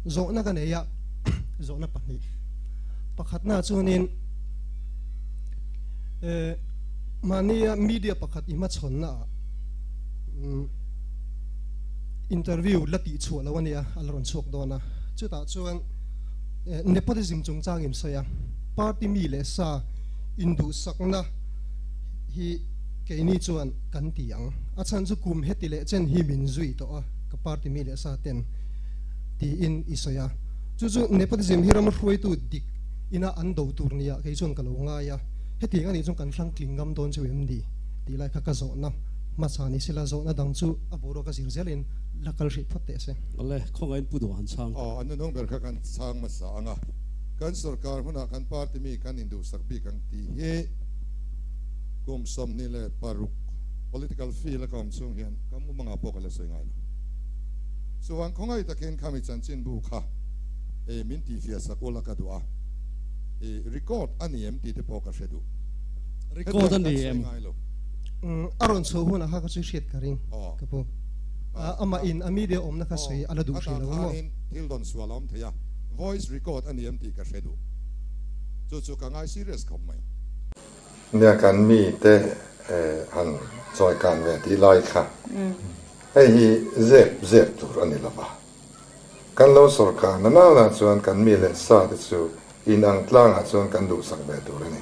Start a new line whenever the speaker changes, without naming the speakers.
Zawhna ka nei a, zawhna pahnih. Pakhatna chuanin mahnia media pakhat i hmachhawnna ah interview la tih chhuah lo a nia, a la rawn chhuak dawn a. Chutah chuan nepotism chungchang in sawi a, party mi leh sa induhsakna hi keini chuan kan ti ang. A chhan chu kum heti leh chen hi min zui tawh a, ka party mi leh sa ten tiin i sawi a. Chu chu nepotism hi ram hruaitu dik ina an do tur nia kei chuan ka lo ngai a, hetiang anih chuan kan hrang tling ngam dawn chu em ni tih lai kha ka zawhna hmasa ni sela zawhna dang chu a boruak a zir zelin la kal hrih phawt teh se.
Awle, khawngahin Pu Duh han chhang.
Aw, an nunung ber kha kan chhang hmasa ang a, kan sorkar hunah kan party mi kan induhsak bik ang tih hi kum 26 political field a ka awm chhung hian ka mumangah pawh ka la sawi ngai lo. Chuan khawngaih takin khami chanchinbu kha e min tihfiah sak ula ka duh a, e record a ni em tih te pawh ka hre duh.
Record a ni em?
A rawn chhuah hunah kha ka chu hriat ka ring ka pu. Amah in a media awmna kha sawi a la duh hrih lo maw?
Thil dawn sual a awm thei a, voice record a ni em tih ka hre duh. Chu chu ka ngai serious khawp mai.
Nia kan mite han chawi kan ve tih lai kha hei hi zep zep tur a ni lo va. Kan lo sawrkar na nana chuan kan mi leh sa te chu inang tlangah chuan kan duhsak ve tur a ni.